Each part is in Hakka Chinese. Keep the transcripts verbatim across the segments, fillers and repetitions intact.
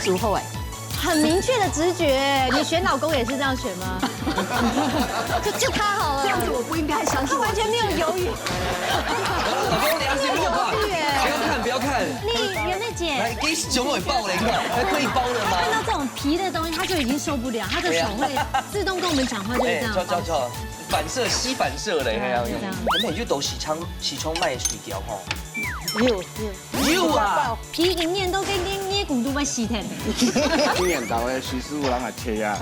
煮好哎。很明确的直觉，你选老公也是这样选吗？就就他好了，这样子我不应该相信我自己。他完全没有犹豫。老公，你要先落吧，不要看，不要看。你圆妹姐，来，给小妹抱了一个，还可以抱了吗？看到这种皮的东西，他就已经受不了，他的手会自动跟我们讲话，就是这样。哎，走走走，反射吸反射嘞，哎呀，这样。那你就都洗冲洗冲卖水掉吼。有有。有啊。皮一面都跟你捏骨都要洗掉。今年到的徐师傅让他切呀，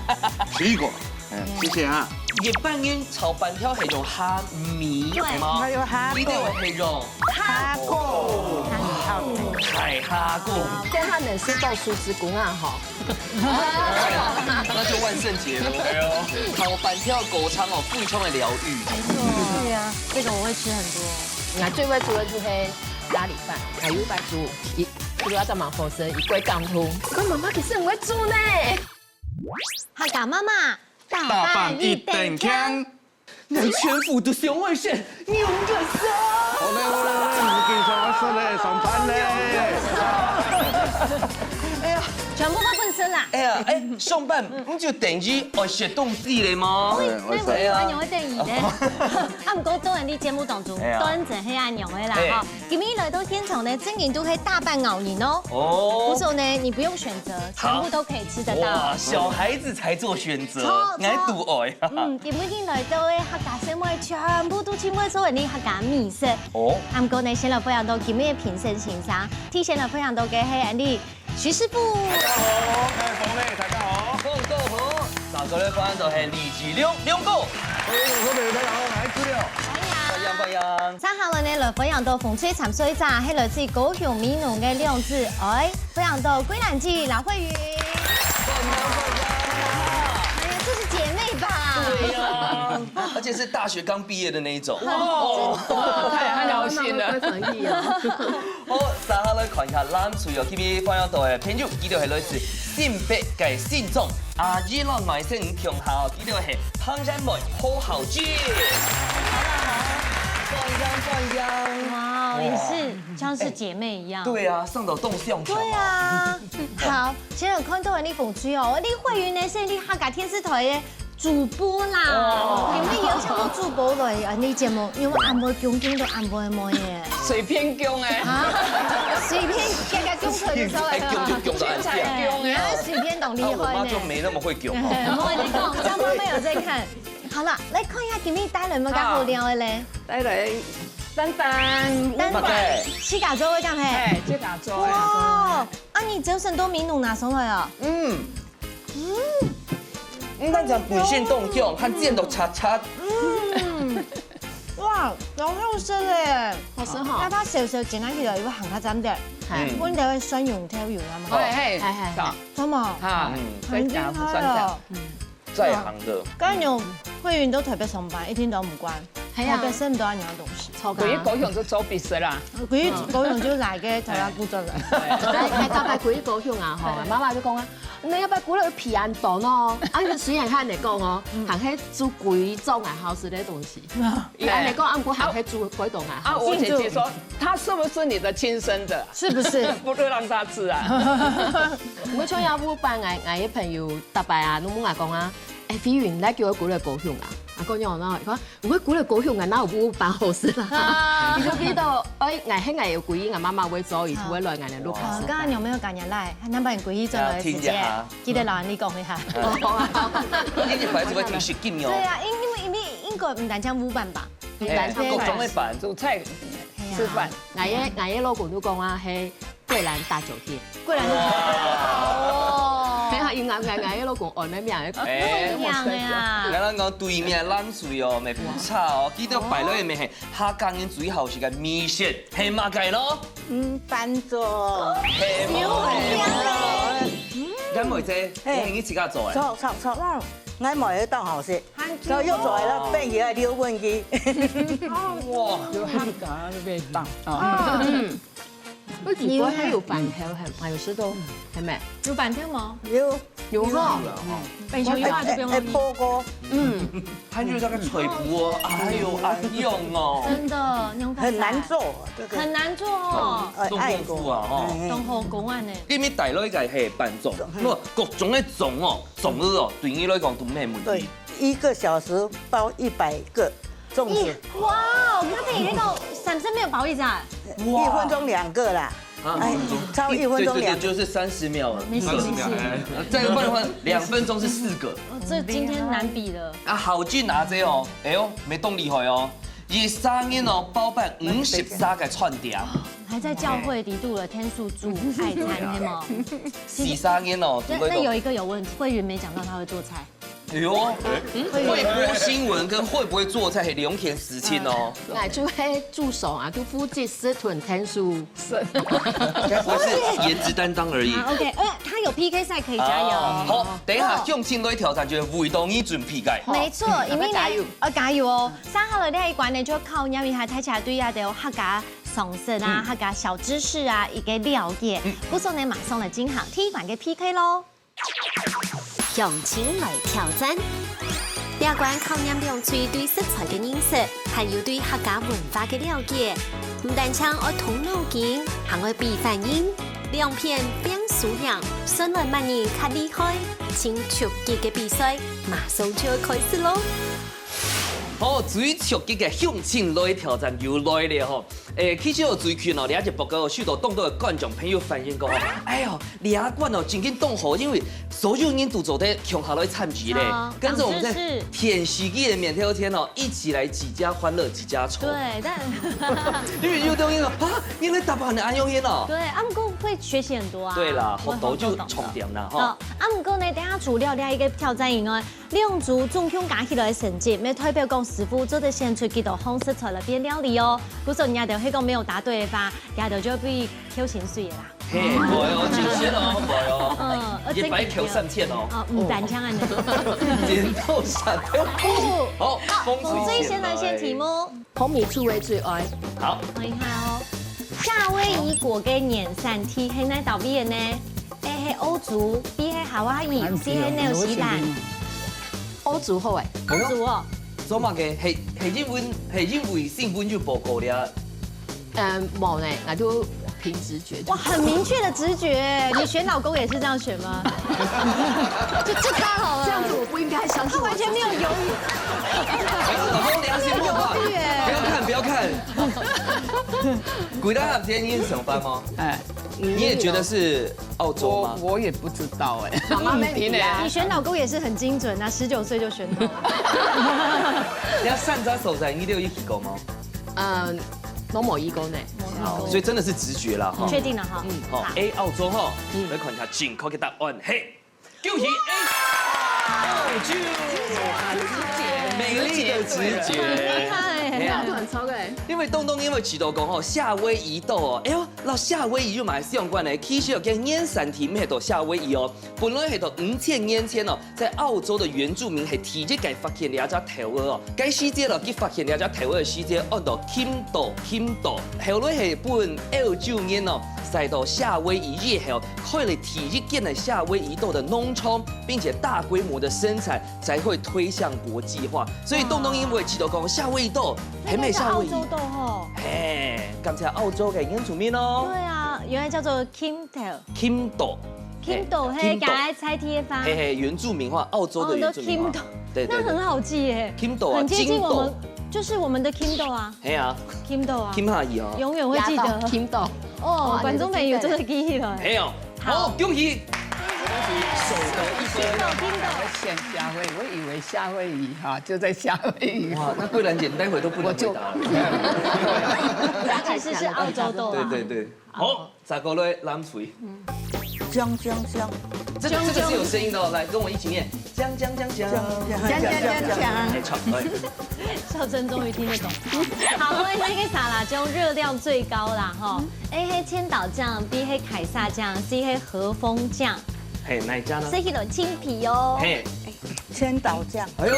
吃一个，嗯，谢谢啊。一般人炒粄条係用蝦米，对，係吗？还有蝦米，你这个係用蝦膏，太好了。太好了。这下能吃到素食公啊哈。那就万圣节了。哎呦，炒粄条高汤哦，非常的疗愈。没错。对啊，这个我会吃很多。我最会煮的就是咖喱饭，还有白煮，一，这个要干嘛？好吃，一锅港通。跟妈妈其实很会煮呢。客家妈妈，打扮一等强。 恁全部都想愛選，你毋敢啥？好嘞，好嘞，好嘞，你緊上班咧，上班咧。哎呀，全部都本身啦。哎呀，哎，上班毋就等於愛食東西咧嗎？對，那我哎呀，還有會等你呢。啊，毋過當然，你節目當中，哎呀，當然係恁樣个啦，哎，吼。 今日來到現場呢，真人都係打扮咬人哦。哦。不錯呢，你不用選擇，全部都可以吃得到。哇，小孩子才做選擇，錯，錯。𠊎都愛。嗯，今日來到个客家姊妹全部都盡會做你客家美食。哦。啊，毋過呢，先來歡迎到今日个評審先生，提前來歡迎到个係𠊎俚徐師傅。大家好，𠊎係方磊，大家好。大家好，大家好，大家好，大家好，大家好。 大家好，大家好，來，歡迎。歡迎，歡迎。接下來呢，來歡迎到紅隊參賽者，係來自高雄美濃个兩子哀，歡迎到桂蘭姐、劉慧云。歡迎，歡迎。哎呀，這是姐妹吧？對呀，而且是大學剛畢業的那一種。哦，太，太高興了。好，接下來看一下藍隊哦，今日歡迎到个朋友，佢就係來自新北个新莊，阿姨摎外甥鄉下哦，佢就係彭然妹、何孝姐。歡迎，歡迎。哇，也是像是姐妹一樣。對啊，上到當像。對啊，好，現在有看到你紅隊哦，你慧云呢，係你客家電視台个 主播啦，哦。有沒有邀請過主播來啊？你節目有恁會恭敬到恁會妹耶？隨便恭欸。啊？隨便加加恭可以出來了。隨便恭就恭到恁樣。你還隨便當厲害呢。啊，我媽就沒那麼會恭哦。我跟你講，像媽媽有在看。好啦，來看一下今日帶來麼个好料个咧。帶來，丹丹，丹丹，自家做个係無？哎，自家做个。哇，啊你朝晨到美濃拿上來啊？嗯。 嗯，你看這樣本身當香，還煎到脆脆。嗯，哇，有肉色嘞。好吃哈。那它小小煎下去了，又行較讚點。嗯。溫的會酸油、豆油啊嘛。哎，嘿，哎，哎，哎。什麼？哈，嗯。很厲害哦。再加酸菜。嗯。在行的。剛剛有慧云都特別上班，一定都毋慣。係啊。特別食毋到恁樣个東西。超過啊。佢高雄就做必食啦。佢高雄就來个，台灣古早人。哎，哎，到該佢高雄啊，吼，媽媽就講啊， 你要不要鼓勵皮安多呢？啊，雖然佢恁樣講哦，還係煮歸種啊好食个東西。佢恁樣講，啊，毋過還係煮歸種啊好食。啊，我姐姐說，他是不是你的親生的？是不是？不能讓他吃啊。毋過像有班𠊎，𠊎个朋友逐擺啊，攏問𠊎講啊，哎，飛雲，你來叫我鼓勵高雄啊？啊，講樣呢，佢講， 毋會鼓勵高雄啊，哪有不辦好食啦？啊。佢就記得，哎，𠊎係𠊎有歸，𠊎媽媽會做，佢就會來𠊎个屋下食飯。哦，剛剛有沒有感覺來？還能把你歸一轉來个時間，要聽一下。記得摎你講一下。嗯。好啊，好啊。你一擺就會聽食緊哦。對啊，因，因為，因為英國毋單淨烏班吧，對，還有各種个班，煮菜、哎呀，食飯。𠊎个，𠊎个老公都講啊，係 桂蘭大酒店。桂蘭大酒店。哦。係啊，𠊎，𠊎，𠊎个老公安个名个。哎。不一樣个啊。𠊎講對面藍隊哦，乜毋差哦，佢兜擺落去乜係客家人最好食个美食，係麼个咯？嗯，粄粽。係無？係無？嗯。𠊎妹仔，嘿。你自家做个？做，做，做。哇。𠊎妹仔當好食，還所以又做了，變起來留問佢。哇。有客家个味道啊。嗯。 你有，還有粄條，還，還有石頭，係無？有粄條無？有。有吼。嗯。粄條一下就不用了。哎，哎，哎，火鍋。嗯，它就是那个脆皮哦，哎呦，哎呦哦，真的，那种感觉很难做，这个很难做哦。呃动功夫啊哦。哎东火公案呢？因为带来个系半粽，那各种的粽哦，粽子哦，对你来讲都没问对题。，一个小时包一百个粽子，哇，佢等於那个三十秒包一隻，一分钟两个啦，啊哎，超一分钟两个。对对对，就是三十秒了。没事没事，再换的话，两分钟是四个。哦这今天难比了。啊，好进拿这哦，哎呦，没动力害哦，一三年哦，包办五十三个餐点。还在教会里度了，天数住爱餐黑吗？四三年哦，那那有一个有问题，慧云没讲到她会做菜，哎呦，会播新闻跟会不会做菜是两件事情哦。哎，就会助手啊，就负责食同天数。该不会是颜值担当而已？啊，OK，呃，她有 P K 赛可以加油。啊好，等一下，用心来挑战，就是为到你准备个。没错，因为呢，加油呃，加油哦！上好了这一关呢，就考验一下大家对啊的客家常识啊、客家小知识啊一个了解。故所呢，马上来进行第一关的 P K 咯。乡亲来挑战。这关考验两队对食材的认识，还有对客家文化的了解。毋单淨愛動腦筋，還愛比反應。兩片拚輸贏，算來麼人較厲害。盡刺激个比賽，馬上就要開始咯！好，最刺激个鄉亲來挑戰又來了吼！誒，其實哦，最近哦，這隻報告受到當多个觀眾朋友反映講吼，哎喲，這關哦正經當好，因為所有人都做得共下來參與咧，跟著我們在電視機的面頭前哦，一起來幾家歡樂幾家愁。對，但因為有兜人講啊，你來打扮的恁樣哦。對，啊毋過會學習很多啊。對啦，學到就重點啦吼。啊毋過呢，等下除了這一個挑戰以外， 兩組總共加起來个成績，也代表講師傅做得選出幾多項食材來變料理哦。故所你兜係講沒有答對的話，你兜就會被扣薪水的啦。嘿，無哦，真心哦，無哦。嗯，一擺扣三千哦。哦，毋單淨恁樣。剪刀石頭布。好，風水最先來選題目。紅米醋味最愛。好，你看哦，夏威夷果个原產地係哪位个呢？A係歐洲，B係夏威夷，C係紐西蘭。歐洲好哎。歐洲哦，做麼个？係係因為係因為新聞有報告了。嗯，無呢，那就憑直覺。哇，很明確的直覺，你選老公也是這樣選嗎？就就剛好了。這樣子我不應該相信我自己。他完全沒有猶豫。老公，你要先講話，不要看，不要看。鬼大小姐，你也想法嗎？哎，你也覺得是澳洲我嗎？我也不知道哎。媽媽沒理啊。你選老公也是很精準啊，十九歲就選到了。你要三隻所在，你都有去過嗎？嗯，都無去過呢。好，所以真的是直覺啦哈。確定了哈。好，A澳洲哈，來看一下正確的答案，嘿，恭喜A，澳洲，美麗的直覺。厲害耶！哎呀很超哎。因為東東因為提到講吼，夏威夷島哦，哎喲，摎夏威夷有蠻相關的，其實有个原產地毋係到夏威夷哦，本來係到五千年前哦，在澳洲的原住民係第一個發現這隻豆仔哦。該時節咯，佢發現這隻豆仔个時節，安到金島，金島。後來係分歐洲人哦，徙到夏威夷以後，開了第一間的夏威夷豆的農場，並且大規模的生產，才會推向國際化。所以東東因為提到講夏威夷豆，還沒夏威夷。澳洲豆吼。嘿，感謝澳洲个原住民哦。對啊，原來叫做 Kimtel。 Kimdo。 Kimdo，嘿，嘿，Kimdo 改來猜題的吧。嘿嘿，原住民話，澳洲的原住民話。哦，都 Kimdo 对对对那很好记耶。Kimdo 啊很接近我们，金豆就是我们的 Kimdo 啊嘿啊，，Kimdo 啊，金哈伊哦。永远会记得。Kimdo。哦，观众朋友真的记起来。嘿哦，好，恭喜，首得一分。我选夏威夷，我以为夏威夷哈，就在夏威夷。哇，那桂兰姐，你待会都不能回答了。它其实是澳洲豆啊。对对对，好，再过来蓝水，香香香，这个这个是有声音的哦，来跟我一起念，香香香香。香香香香。哎，唱，来。小珍终于听得懂。好，我们那个沙拉中热量最高啦哈。A 黑千岛酱，B 黑凯撒酱，C 黑和风酱。嘿，哪一家呢？这一轮青皮哦。嘿，千岛酱，哎呦，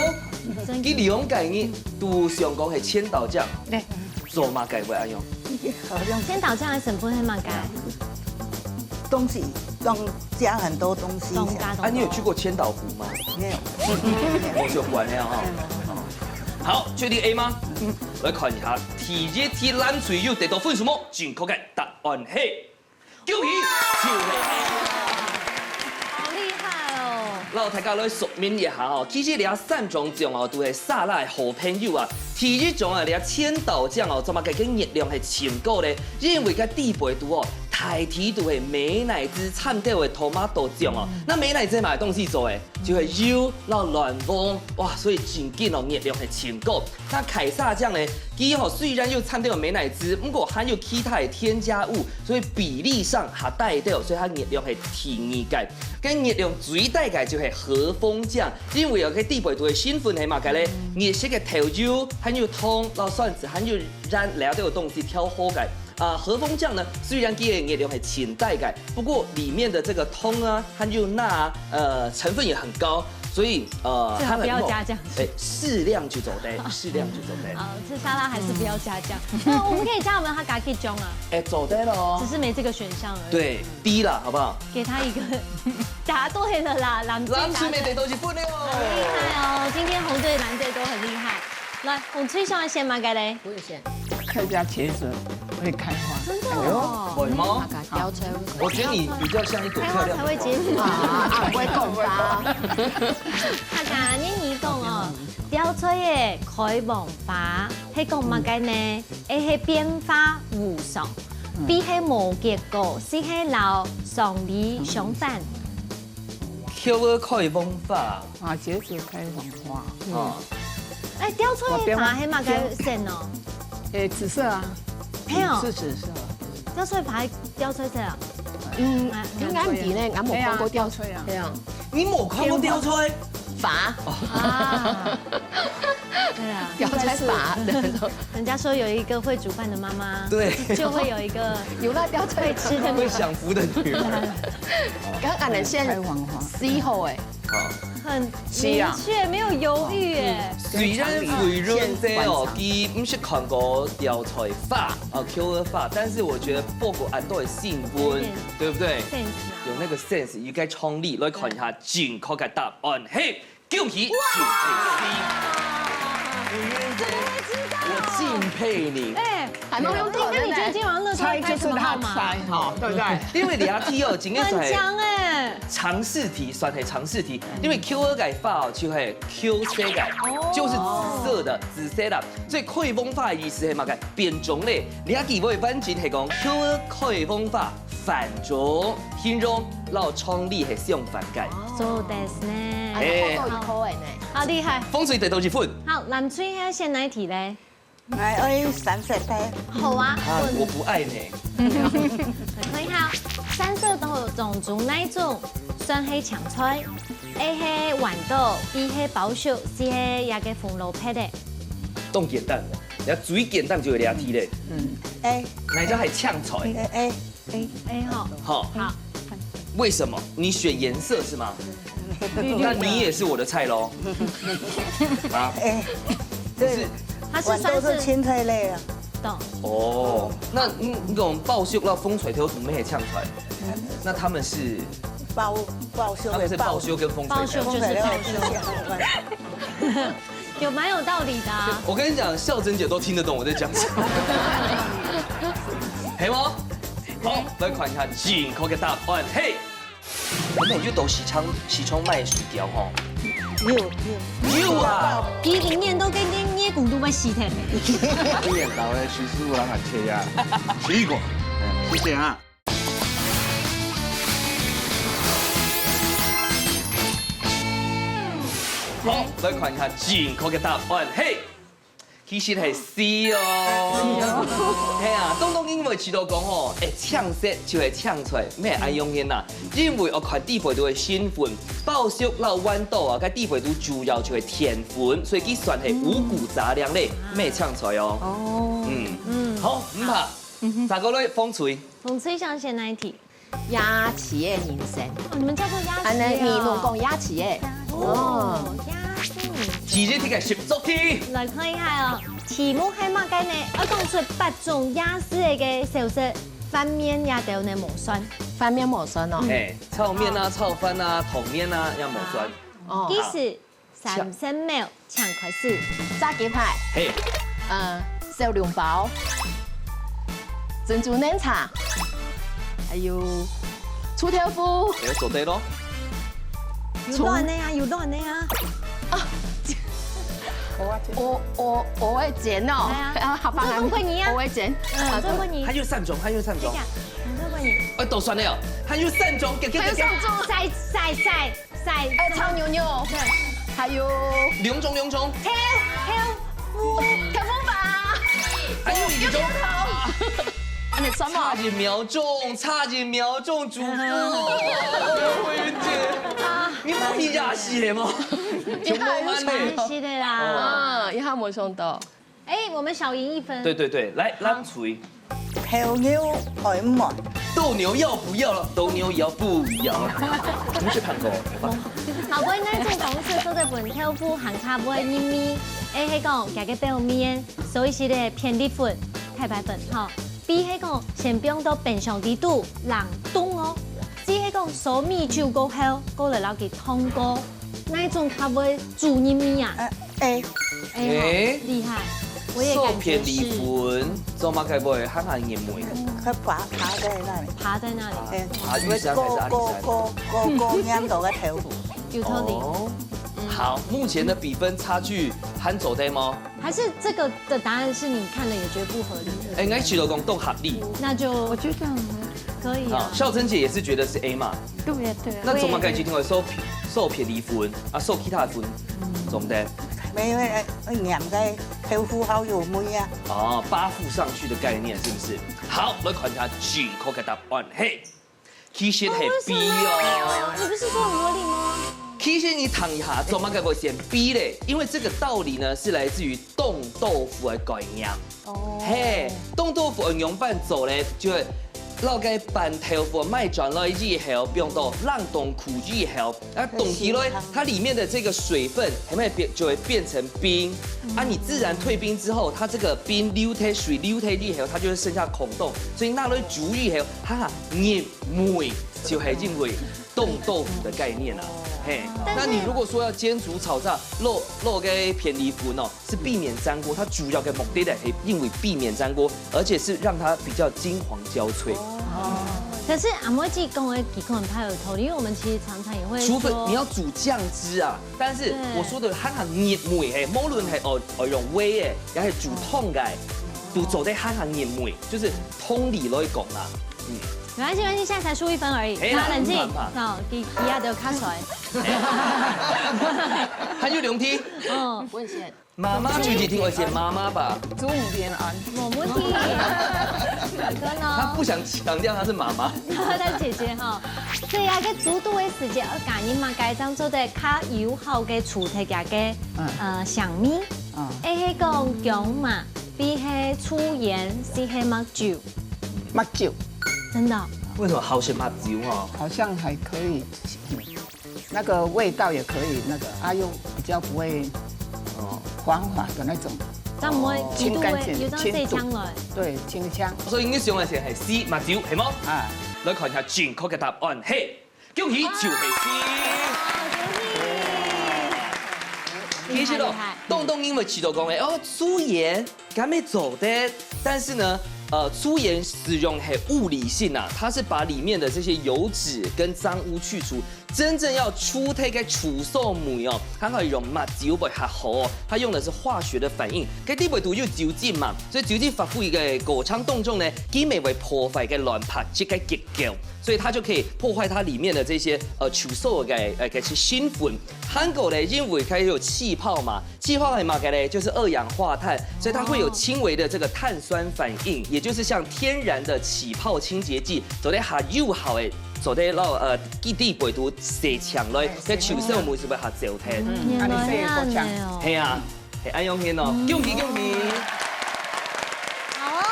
你两个你都想讲系千岛酱，对，做嘛个会安样？好像千岛酱的成分是蛮高。东西裝加很多東西。裝加東西。啊，你有去過千島湖嗎？沒有。我就管了哈。好，確定 A 嗎？來看一下，第一題藍隊有得到分數無？正確个答案係，恭喜，就係 A。好厲害哦！摎大家來說明一下哦，其實這三種醬哦，都係沙拉个好朋友啊。第一種啊，這千島醬哦，做麼个个熱量係盡高咧？因為該底背肚哦，大體都係美乃滋摻兜个tomato醬哦。該美乃滋麼个東西做个？就係油摎卵黃，哇，所以真緊哦，熱量係盡高。該凱撒醬呢，佢吼雖然有摻兜美乃滋，毋過還有其他个添加物，所以比例上較低兜，所以佢熱量係第二个。該熱量最低个就係和風醬，因為有个底背肚个成分係麼个咧？日式个豆油，還有糖摎蒜子，還有鹽這兜个東西調好个。 啊，和風醬呢，雖然佢个熱量係盡低个，不過裡面的這個糖啊，還有鈉啊，呃，成分也很高，所以呃，最好不要加醬。它很，哎，適量就做得，適量就做得。好，吃沙拉還是不要加醬。那我們可以加有沒有它加ketchup醬啊？哎，做得咯。只是沒這個選項而已。對，低啦，好不好？給他一個，答對了啦，藍隊答對。藍隊乜得到一分了。很厲害哦，今天紅隊、藍隊都很厲害。來，紅隊想要選麼个咧？我有選。客家茄子會開花。真的哦。哎呦，會嗎？那個吊車。我覺得你比較像一朵漂亮的花。開花才會結果啊。啊，不會動吧？客家諺語講哦，吊車个開黃花，係講麼个呢？A係變化無常，B係無結果，C係摎常理相反。茄仔開黃花。啊，茄子開黃花。哦。哎，吊車个花係麼个色哦？哎，紫色啊。係哦。是紫色。吊車个花吊車色啊？嗯，啊，應該毋知呢，𠊎無看過吊車啊。對啊。你無看過吊車？花。啊。對啊，吊車花。人家說有一個會煮飯的媽媽，對。就會有一個有那吊車會吃的會享福的女兒。剛剛俺們現在開黃花。C號哎。好。很明確，是啊。沒有猶豫哎。雖然雖然這哦，佢毋識看過吊車花，哦，茄仔花，但是我覺得報過恁多个新聞，有點對不對？Sense啊。有那個sense，應該創立，來看一下正確个答案。嘿，恭喜，哇！就是C。怎麼會知道？我敬佩你。哎，還蠻有可能的。那你覺得今天晚上樂透會猜什麼號碼？猜就是他猜哈，對不對？因為你要第二，今天很強哎。 常識題，算係常識題，因為茄仔个花哦，就係茄色个，哦。就是紫色的，紫色的。所以開黃花个意思係麼个？變種咧。這句話完整係講茄仔開黃花，繁殖，形容摎常理係相反个。そうですね。哎。好，好厲害。紅隊得到一分。好，藍隊還要選哪一題咧？ 𠊎愛三色个。好啊，啊，我不愛呢。你看一下，三色當中哪一種算係青菜？A係豌豆，B係包粟，C係這個紅蘿蔔个。當簡單个，你看最簡單就有這題咧。嗯。A。哪一隻係青菜？A。A。A吼。好。好。為什麼？你選顏色是嗎？那你也是我的菜咯。啊？哎，不是。對，它是算是豌豆是青菜類啊。懂。哦，那，嗯，那種包粟摎紅菜頭毋係青菜，那他們是？包，包粟的包。他們是包粟跟紅菜頭。包粟就是包粟。 有蠻有道理的啊。我跟你講，孝珍姐都聽得懂我在講什麼。係無？好，來看一下正確个答案。嘿，你有到市場，市場買水餃吼？有，有。有啊。佢一年都跟跟捏骨都會死忒。一年到咧，徐師傅人很切呀。奇怪。嗯，謝謝啊。 好，來看一下正確个答案。嘿，其實係C哦。係啊，當當因為知道講吼，哎，青色就係青菜，毋係恁樣个啦。因為愛看底背肚个成分，包粟摎豌豆啊，該底背肚主要就係澱粉，所以佢算係五穀雜糧咧，毋係青菜哦。哦。嗯。嗯。好，毋怕。再過來紅隊。紅隊想選哪一題？ 夜市个人生。哦，你們叫做夜市哦。恁呢，美濃講夜市个。哦，夜市。第一題个習作題。來看一下哦，題目係麼个呢？愛講出八種夜市个小食，飯麵這兜呢無算。飯麵無算哦。哎，炒麵啊、炒飯啊、湯麵啊，也無算。哦。計時三十秒，請開始。炸雞排。嘿。呃，小籠包。珍珠奶茶。還有臭豆腐。這个做得咯。有卵的啊，有卵的啊。啊，蚵仔煎。蚵，蚵，蚵仔煎哦。哎呀，啊，好吧，做得過年啊。蚵仔煎。嗯，做得過年。還有三種，還有三種。等一下，做得過年。哎，都算了哦，還有三種，給，給，給，給。還有三種。晒，晒，晒，晒。哎，炒牛肉。對。還有。兩種，兩種。豆，豆腐。豆腐吧。還有一種。有，有，有。 恁樣算無？差一秒鐘，差一秒鐘，主播，慧雲姐，啊。你把你壓死了嗎？全部滿了。一下有想到。啊，一下無想到。哎，我們小贏一分。對對對，來，好。藍隊。豆牛愛毋愛？鬥牛要不要了？鬥牛要不要了？你去看過。好，不過該種方式做得分豆腐還較毋會入味，哎，係講，佢个表面，所以係个片栗粉、太白粉，吼。 B係講先放到冰箱底肚冷凍哦。C係講燒米酒過後，過來摎佢燙過，哪一種較會煮入味啊？呃，A。A吼，欸。厲害，我也感覺是。燒片栗粉，做麼个會還還入味？佢爬，爬在那裡。爬在那裡。欸，爬玉山還是阿里山？高，高，高，高，高黏度个豆腐。有道理。哦，好，目前的比分差距還做得嗎？ 還是這個的答案是你看了也覺得不合理？哎，應該覺得講都合理。那就我覺得很合理。可以啊。啊，孝珍姐也是覺得是A嘛。對呀，對呀。那做麼个一定會燒片，燒片栗粉啊，燒其他粉，做毋得？沒有，呃，黏在豆腐好有味啊。哦，包覆上去的概念是不是？好，來看一下正確个答案。嘿， 其實係B哦。你不是說很合理嗎？其實你聽一下，做麼个會選B咧？因為這個道理呢，是來自於凍豆腐的概念。哦。嘿，凍豆腐仰般做呢？就係摎該粄豆腐買轉來以後，放到冷凍庫以後，啊，凍起來，它裡面的這個水分還會變，就會變成冰。啊，你自然退冰之後，它這個冰流忒，水流忒以後，它就會剩下空洞，所以拿來煮以後，哈哈，入 味，就係因為凍豆腐的概念啊。嘿，但是那你如果說要煎煮炒炸，落，落个片栗粉哦，是避免沾鍋，它主要的目的呢，係因為避免沾鍋，而且是讓它比較金黃焦脆。哦，可是阿妹姐講的其實很有道理，因為我們其實常常也會說，除非你要煮醬汁啊，但是我說的還還入味，嘿，無論係哦，哦用煨的，也係煮湯个，都做得還還入味，就是通理來講啦。 嗯。沒關係，沒關係，現在才輸一分而已。嘿啦，那冷靜，毋怕，毋怕。哦，佢，佢也得卡出來。還有兩題。嗯。我也是。媽媽最近聽我選媽媽吧。祖母平安。無問題。哥哥呢？她不想強調她是媽媽。她是姐姐哈。所以啊，該煮肚个時節，愛加入麼个正做得較有效个除忒佢个，嗯。呃，香味。嗯。A係講薑嫲，B係醋鹽，C係麥酒。 麥酒。真的哦？為什麼好選麥酒哈？好像還可以，嗯，那個味道也可以，那個，啊，又比較不會，哦。黃黃的那種。這樣毋會，哦。有種味，清乾淨，有種清楚。清香了。對，清香。所以你想的是，係C，麥酒，係無？啊。來看一下正確个答案，係，恭喜，就係C。其實哦，厲害，厲害。當當因為試著講，哎，哦，醋鹽， 敢會做得，但是呢，呃，醋鹽使用係物理性啊，它是把裡面的這些油脂跟髒污去除。真正要除忒个除餿味哦，還愛用麥酒會較好哦，它用的是化學的反應。該裡背肚有酒精嘛，所以酒精發揮个過程當中呢，佢乜會破壞个卵白質个結構，所以它就可以破壞它裡面的這些，呃，除餿个，呃，个成分。還過呢，因為它有氣泡嘛， 氣泡係麼个呢？就是二氧化碳，所以它會有輕微的這個碳酸反應，也就是像天然的起泡清潔劑，做得較有效个，做得摎，呃，基底背肚洗淨來，哎，該除餿味就會較走忒。嗯，恁樣洗會較淨。原來恁樣哦。係啊，係恁樣形哦，恭喜恭喜！好哦，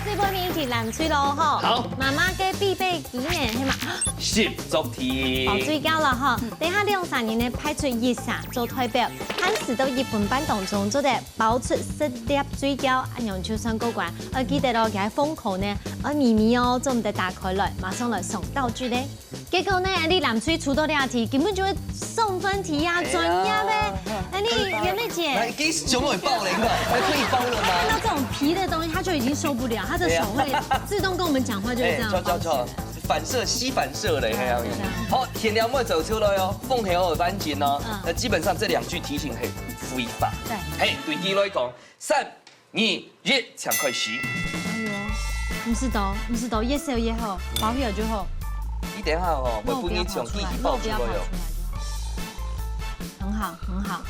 這波謎題藍隊囉吼。好。媽媽个必備技能，係嘛？十足題。哦，最高了哈。等一下兩儕人呢，派出一儕做代表，限時到一分半當中，做得包出十粒水餃，恁樣就算過關。愛記得哦，佢个封口呢，愛密密哦，做毋得打開來，馬上來送道具咧。結果呢，你藍隊出到這題，根本就會送分題啊，哎呀。專業欸。哎，你，可以包了。袁妹姐。來，給小妹包了一個，哎，可以包了嗎？看到這種皮的東西，他就已經受不了，他的手會自動跟我們講話，就是這樣的方式。哎，錯，錯，錯。 反射，吸反射嘞，嘿啊。對啊。好，天亮會走出來哦，風還有半斤哦。嗯。那基本上這兩句題型很非法。對。嘿，對佢來講，三、二、一，請開始。哎喲，毋使多，毋使多，越少越好，包起來就好。你等一下哦，我分你從機器爆出來哦。肉不要跑出來，肉不要跑出來就好。很好，很好。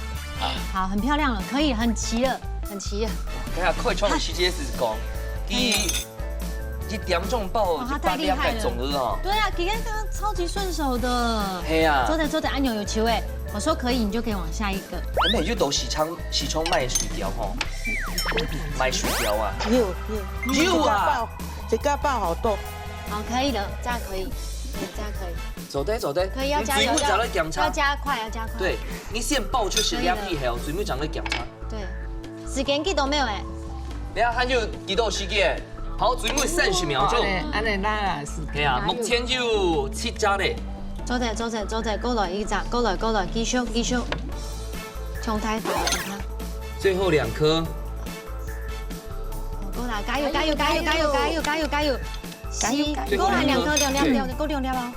好，很漂亮了，可以，很齊了，很齊了。等一下，開創的時間是講，第一，一點鐘包哦，他太厲害了。一百兩百種子哦。對啊，今天剛剛超級順手的。嘿啊。做得，做得，按鈕有球欸。我說可以，你就可以往下一個。那你就走市場，市場賣水餃吼。賣水餃啊。有，有。有啊。一家包，一家包好多。好，可以了，這樣可以，嗯，這樣可以。做得，做得。可以，要加油，你水尾正來檢查。要，要加快，要加快。對，你先包出十粒以後，可以了。水尾正來檢查。 對，時間幾多秒欸？等下還有幾多時間？好，最尾三十秒鐘。哦，恁樣，恁樣，那是。係啊，目前有七隻咧。做得，做得，做得，過來一隻，過來，過來，繼續，繼續。從頭到尾，你看。最後兩顆。過來，加油，加油，加油，加油，加油，加油，加油！ 四，加油，加油。過來兩粒，兩粒，對。兩粒，過兩粒哦。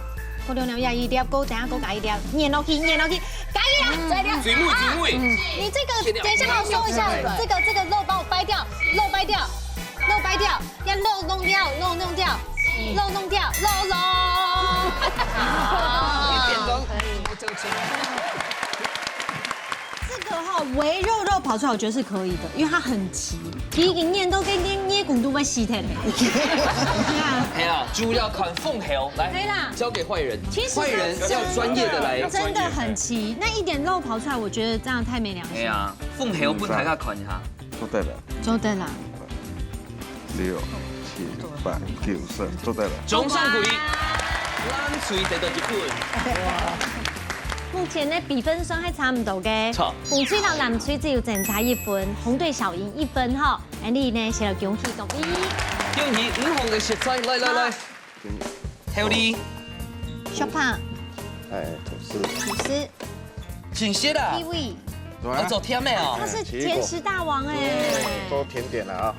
過兩粒，呀，一粒，過等下過加一粒，捏落去，捏落去，加一粒，嗯。再一粒。水尾，水尾。嗯。你這個，等一下，我說一下，這個，這個肉幫我掰掉，肉掰掉，肉掰掉，要肉弄掉，肉弄掉，肉弄掉，肉，肉。一點鐘，可以。 這個哈，圍肉肉跑出來，我覺得是可以的，因為它很齊。第一個念都跟捏捏骨都會死的嘞。對啊。哎呀，主要看風口，來，可以啦。交給壞人，其實呢，壞人要專業的來。真的很齊，那一點肉跑出來，我覺得這樣太沒良心。哎呀，風口分大家看一下。做得了。做得啦。 六、七、八、九、十，做得了。掌聲鼓勵。哇。藍隊得到一分。目前呢，比分算還差毋多个。著。紅隊同藍隊只有爭差一分，紅隊小贏一分吼。恁樣呢，先來恭喜各位。恭喜五項个食材，來，來，來。好。 後日。小胖。哎，吐司。吐司。真實啊？Kiwi。對啊。愛做甜个哦。他是甜食大王哎。對，做甜點了啊。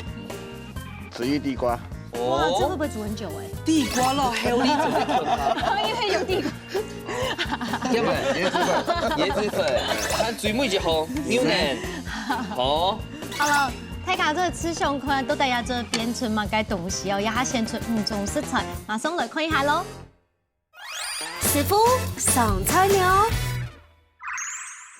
紫玉地瓜。哇，哦。這會不會煮很久哎？地瓜落後日就會甜啊。因為有地瓜。要不然椰子粉。椰子粉，還最尾一項，牛奶。好。好了，大家做得試想看，到底愛做變出麼个東西哦？也還選出五種食材， 馬上來看一下咯。師傅上菜了。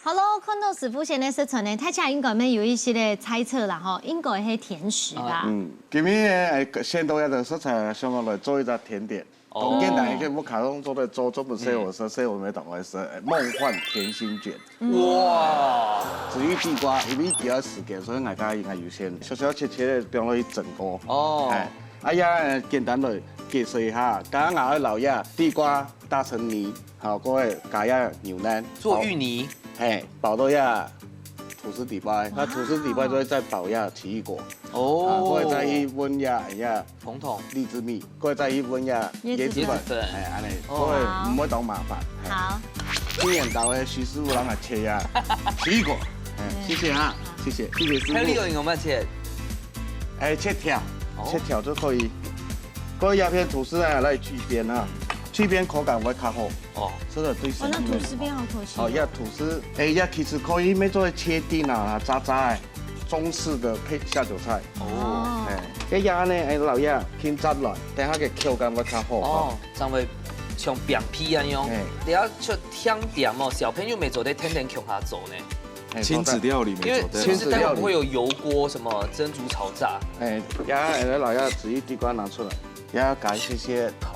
好咯，看到師傅先个食材呢，大家應該乜有一些个猜測啦吼，應該係甜食吧？啊。嗯，今日呢，哎，選到這个食材，想要來做一隻甜點。哦。當簡單，一个屋下攏做得做，做毋使好食，所以我們當愛食，哎，夢幻甜心捲。 哇！至於地瓜，因為佢愛時間，所以大家應該有先小小切切个放落去蒸過。哦。哎，啊，也簡單來解釋一下，剛剛𠊎个老爺地瓜打成泥，好，過後加一下牛奶。做芋泥。包，嘿，包到這吐司底背，那吐司底背就會再包一下奇異果。哦。啊，過後再去搵一下，哎呀， 紅糖。荔枝蜜，過後再去搵一下椰子粉。椰子粉。哎，恁樣，哦。過後毋會當麻煩。哎。好。今年到个徐師傅人來切啊，奇異果。哎，謝謝啊，謝謝，謝謝師傅。還有你有沒有切？哎，切條，哦。切條就可以。過後這片吐司啊，來去邊啊，去邊口感會較好。哦。這個對身體。哦，那吐司片好可惜哦。哦，這吐司，哎，這其實可以，乜做切丁啊，炸炸个。 中式个配下酒菜。哦。哎，這樣呢，哎，老爺，輕炸來，等下个口感會較好。哦，正會像餅皮恁樣。哎。你愛出甜點哦，小朋友乜做得天天共下做呢。哎，親子料理乜做得。因為其實待會我們會有油鍋，什麼蒸煮炒炸。哎，這樣，哎，老爺，至於地瓜拿出來，也要加一些些糖。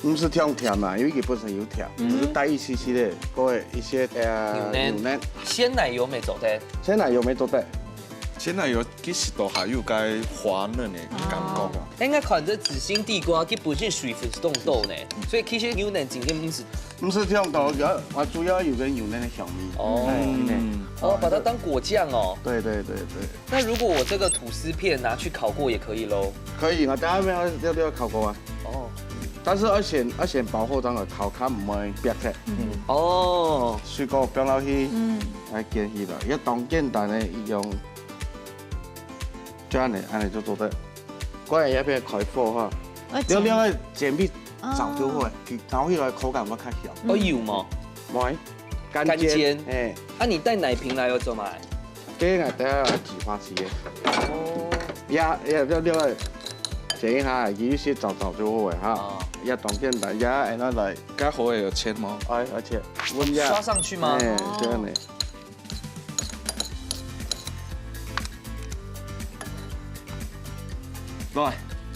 毋係忒甜啦，因為佢本身有甜，嗯。只係帶一息息个，過後一些，呃，牛奶。牛奶。鮮奶油乜做得？鮮奶油乜做得。現在有其實都還有該滑嫩的感覺啊。應該看這紫心地瓜，佢本身水分係當多呢，所以其實牛奶整个毋係。毋係這樣多，有，我主要有个牛奶的香味。哦。哎，對。嗯。哦，把它當果醬哦。對，對，對，對。那如果我這個吐司片拿去烤過也可以咯？可以啊，等下要，要，要烤過啊。哦。但是要先，要先保護這個口感毋會變色。嗯。哦。水果放落去，嗯。來煎起來，也當簡單的一種 就恁呢，恁呢就做得。過來這片開火哈，我煎。你另外煎比早就好，哦。佢烤起來口感會較香。哦，有無？無，乾煎。乾煎。哎。啊，你帶奶瓶來要做麼个？這个等下要擠花枝的。哦。呀，呀，另，另外煎一下，佢有些早早就好个哈。哦。也當簡單，也恁呢來。該好个有切嗎？哎，而且溫一下。刷上去嗎？哎，這樣的。 來，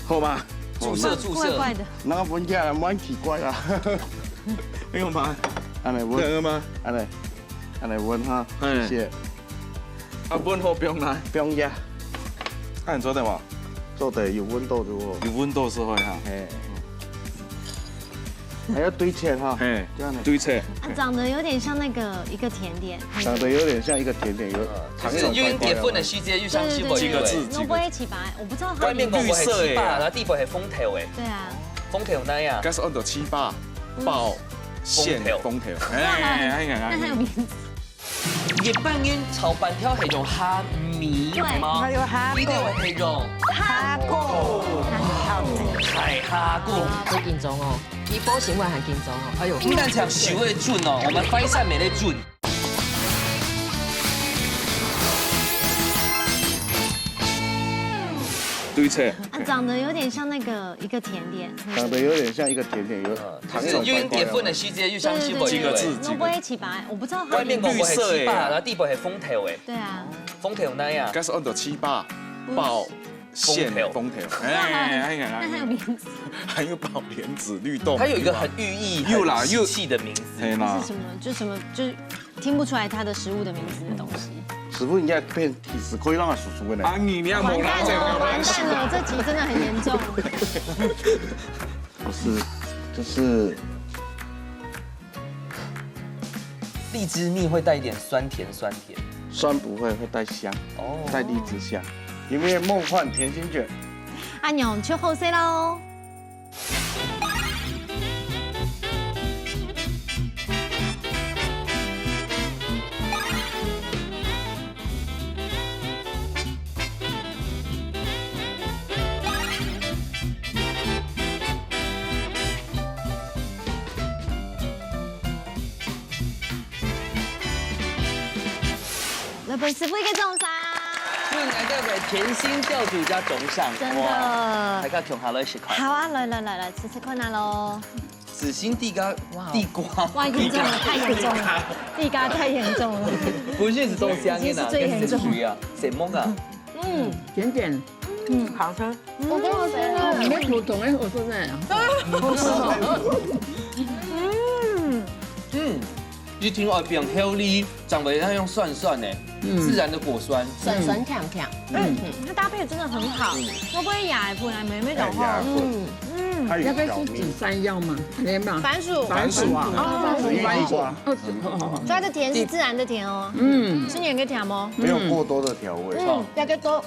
好嗎？注射，注射。怪怪的。那个聞起來蠻奇怪啊。沒有嗎？恁呢聞。這樣嗎？恁呢，恁呢聞哈。嘿。謝謝。啊，聞好放哪？放下。啊，你做得嗎？做得，有溫度就好。有溫度就好哈。嘿。 還要對切哈。嘿，這樣呢。對切。啊，長得有點像那個一個甜點。長得有點像一個甜點，有，呃，就是有點粉粉的時節，又像西瓜。對，對，對，幾個字，對，對，對。幾個字。我不會起白，我不知道它。外面綠色的。然後底部係紅豆欸。對啊。紅豆那樣。該係安到粑粑，嗯。包餡紅豆。紅豆。哎，哎，哎，哎。那還有名字。 一般人炒粄條係用蝦米，對。係嗎？還有蝦米。你兜係用蝦蛄。蝦蛄。大蝦蛄。好緊張哦，比保險還緊張哦。哎喲。毋單淨手个準哦，𠊎等快閃乜个準。對切。啊，長得有點像那個一個甜點。長得有點像一個甜點，有，呃，就是有點粉粉的時節，又像西瓜。對，對，對，對，幾個字，對。幾個字。我不會起白，我不知道它。外面綠色的。然後底部係紅豆欸。對啊。紅豆那樣。該係安到粑粑，包餡紅豆。紅豆。哎，哎，哎，哎。那還有名字？還有寶蓮子、綠豆。它有一個很寓意、有啦，很喜氣的名字。有。嘿啦。是什麼？就什麼？就是 聽不出來它的食物的名字的東西。師傅應該變提示，可以讓他叔叔問的。啊，你，你要猛拉這个，完蛋了，完蛋了，這集真的很嚴重。不是，就是荔枝蜜會帶一點酸甜，酸甜。酸不會，會帶香，哦。帶荔枝香，有沒有夢幻甜心捲？阿牛，就好勢咯。 來分師傅一個掌聲。分𠊎兜个甜心教主一個掌聲。真的。哇，大家共下來食飯。好啊，來來來來，試試看啊咯。紫心地瓜，哇哦。地瓜。哇，嚴重了，太嚴重了，地瓜太嚴重了。不是，係當香个啦，已經是最嚴重。跟誰啊？誰摸啊？嗯，甜甜，嗯，好吃。 我跟我说呢，你们普通的，我说真的。嗯，嗯，一定要變healthy，長得要用酸酸的，嗯。自然的果酸。酸酸甜甜。嗯，它搭配得真的很好，嗯。會不會也本來美美的話？哎，也會。嗯，嗯。它有調味。要不要吃紫山药嘛？没嘛？番薯。番薯啊。哦，番薯。番薯。哦，好，好，好。所以它的甜是自然的甜哦。嗯。吃你也可以甜哦。没有过多的调味。嗯，要给多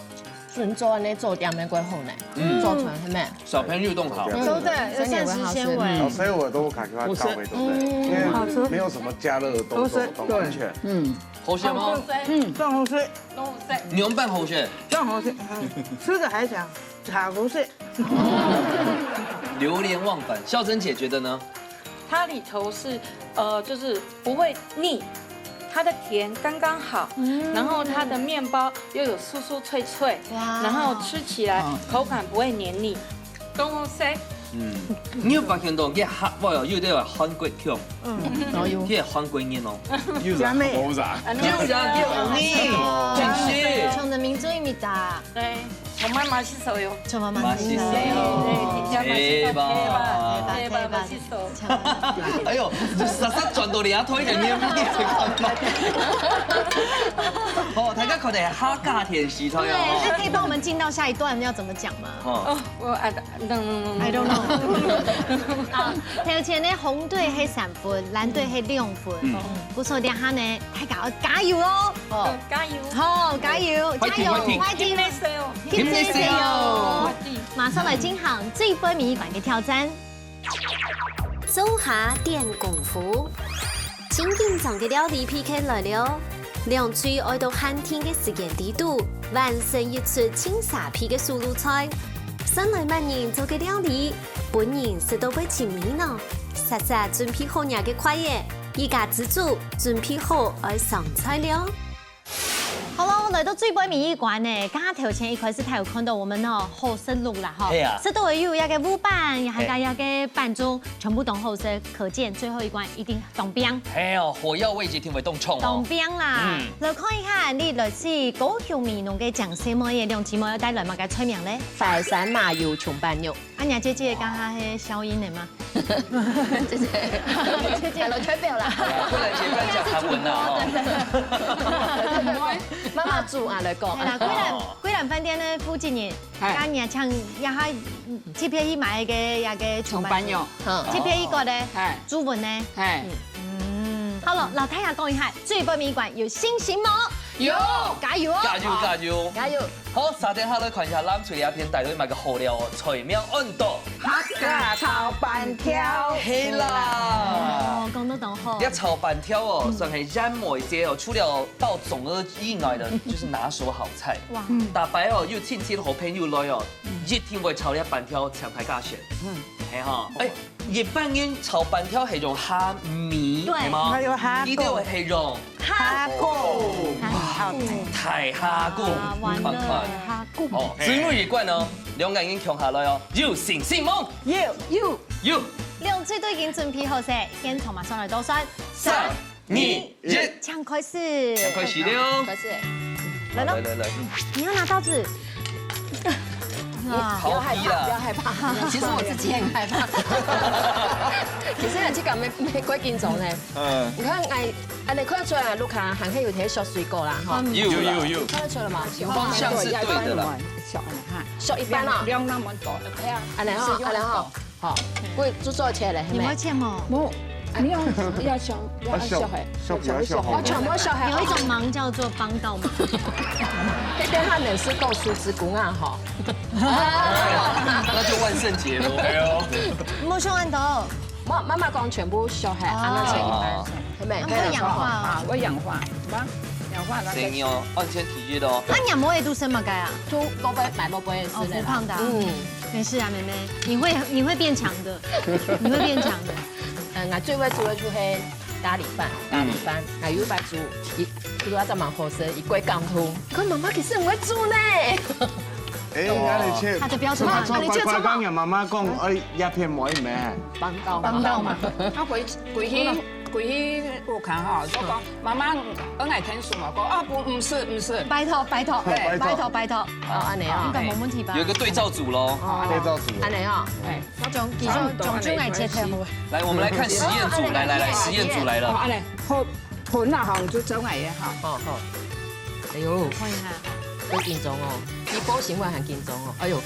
準做恁樣做，點个過好呢，嗯。做出來係咩？小朋友都好。對，有膳食纖維。嗯。老師，我都卡卡咖啡，對不對？嗯。因為沒有什麼加熱的動作，都是，都完全。對。嗯。好食嗎？嗯，真好食。真好食。涼拌好食。真好食。嗯，吃的還想，茶好食。流连忘返，孝珍姐覺得呢？ 它裡頭是，呃，就是不會膩，它的甜剛剛好，嗯。然後它的麵包又有酥酥脆脆，哇。然後吃起來口感不會黏膩。嗯。當好食。嗯，你有發現到，佢客話哦，有點韓國腔，嗯。哦，有。佢韓國人哦。有啥？有啥？有啥？有你，真是。 對。 정말 맛있어요. 정말 대박. 대박, 대박, 대박, 대박. 대박, 대박, 대박. 哎喲，就煞煞轉到這頭一個年紀，你看嘛。哦，大家可能客家電視台哦。對，那可以幫我們進到下一段要怎麼講嗎？哦，我 I don't know。I don't know。啊，頭前呢，紅隊係三分，藍隊係兩分。嗯。不錯，這下呢，大家要加油哦。哦，加油。好，加油，加油，fighting，fighting。Fighting。Team Seo。馬上來進行最尾一關个挑戰。 灶下展功夫。盡緊張个料理P K來了，兩隊愛到限定个時間裡肚，完成一出盡沙鼻个手路菜。算來麼人做个料理，分人食到會尋味呢？煞煞準備好若个筷仔，一家之煮準備好愛上菜了。 好了，來到最尾尾一關呢，剛剛頭前一開始佢有看到我們哦，好食祿啦吼，係啊。食到有一個烏粄，還有一個粄粽，全部都好食，可見最後一關一定當拚。係哦，火藥味一定會當重哦。當拚啦，嗯。來看一下，你來自高雄美濃个江西妹仔兩姊妹要帶來麼个菜名呢？淮山麻油蔥粄肉。 啊，若姐姐剛剛係消音个嗎？姐姐，姐姐，來代表啦。不能結伴講韓文啦，哦。媽媽煮啊，來講。係啦，桂蘭，哦。桂蘭飯店个負責人，係。剛剛請這下，嗯，特別去買个這个蔥粄肉。蔥粄肉。嗯。特別去過个，係。煮飯个。係。嗯，好了，摎大家講一下，最尾尾一關有信心無？有。加油哦！加油，加油！加油！ 好，續等下來看一下藍隊這片帶來麼个好料哦，菜名安到客家炒粄條。係啦。哦，講到當好。這炒粄條哦，嗯。算係楊梅姐哦，除了到中學以外个，就是拿手好菜。哇。嗯。逐擺哦，有親戚好朋友來哦，嗯。一定會炒這粄條請大家食。嗯。係吼，欸， 一般人炒粄條係用蝦米，對。係嗎？還有蝦胲。佢兜係用蝦胲。哇，大蝦胲，啊，完了。你看看。蝦胲。哦，最尾一關哦，兩個人共下來哦，有信心無？有，有。有。兩隊都已經準備好勢，現場馬上來倒算。三、二、一。請開始。請開始了。開始。來咯。來，來，來。你要拿刀子。啊。好低啦。不要害怕，不要害怕。其實我自己很害怕。其實這個沒，沒幾緊張呢。嗯。你看，哎，恁樣看出來，屋下還係有兜削水果啦，吼。嗯。有啦。有，有，有。看得出來嗎？方向是對的啦。削恁樣哈。削一半啊。不要那麼多。對啊。恁樣吼，恁樣吼。 好，會煮做切咧，係無？你會切無？無，你要，要削，要削嘿，削，削，削，削。哦，全部削嘿。有一種忙叫做幫倒忙。這邊他們是夠手指公啊，吼。那就萬聖節咯。哎喲。無削恁多。媽，媽媽講全部削嘿，啊，那切一半，哦。係無？那會氧化哦。啊，會氧化，是嗎？氧化那個。生哦，安全第一哦。啊，你無會肚生麼个啊？就寶貝，買寶貝係哦，咧啦。福胖的啊。嗯。 沒事啊，妹妹，你會，你會變強的，你會變強的。嗯，𠊎最會煮个就係咖哩飯，咖哩飯，嗯。𠊎有一擺煮，佢，佢話真蠻好食，佢過感動。佢媽媽其實很會煮呢。哎，哦。那你切，他的標準很高。媽媽，你切這麼，剛剛媽媽講，哎，這片無咩？幫倒忙。幫倒忙。他回，回去 歸去屋下吼，就講，「媽媽，𠊎愛𢯭手嘛。」講，「啊，不，毋使，毋使。」拜託，拜託，嘿。拜託，拜託。哦，恁樣哦。應該無問題吧？有一個對照組咯。哦，對照組。恁樣哦。哎，那種，其實種種來切忒好。來，我們來看實驗組，來，來，來，實驗組來了。哦，恁樣，好，好，那好，就做恁樣哈。好，好。哎喲。看一下。好緊張哦，比播新聞還緊張哦。哎喲。